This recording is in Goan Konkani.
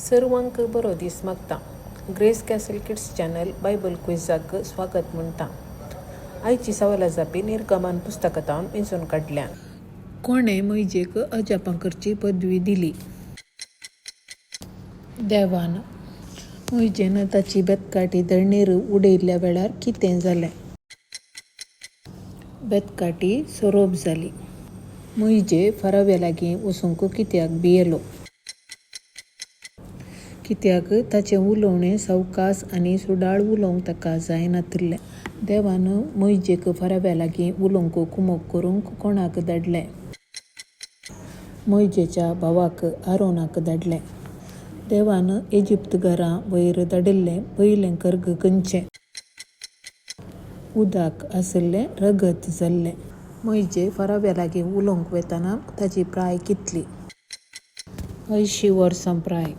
सर्वांक बरो दीस मागता. Grace Castle Kids channel Bible क्विजाक स्वागत म्हणटा. आयची सवाला जापी निर्गमन पुस्तकांत वेंचून काडल्या. कोणें मोहिजेक अजापां करची पदवी दिली? देवान. मोहिजेन ताची बेतकाठी धरणीर उडयल्ल्या वेळार कितें जालें? बेतकाठी सोरोप जाली. मोहिजे फराव्या लागीं वचूंक कित्याक भियेलो? कित्याक ताचें उलोवणें सावकास आनी सुडाळ उलोवंक ताका जायनातिल्लें. देवान मोहिजेक फराव्या लागीं उलोवंक कुमोक करूंक कोणाक धाडलें? मोहिजेच्या भावाक आरोनाक धाडलें. देवान इजिप्तकारां वयर धाडिल्लें पयलें कर्ग खंयचें? उदक आशिल्लें रगत जाल्लें. मोहिजे फराव्या लागीं उलोवंक वेतना ताची प्राय कितली? 80 वर्सां प्राय.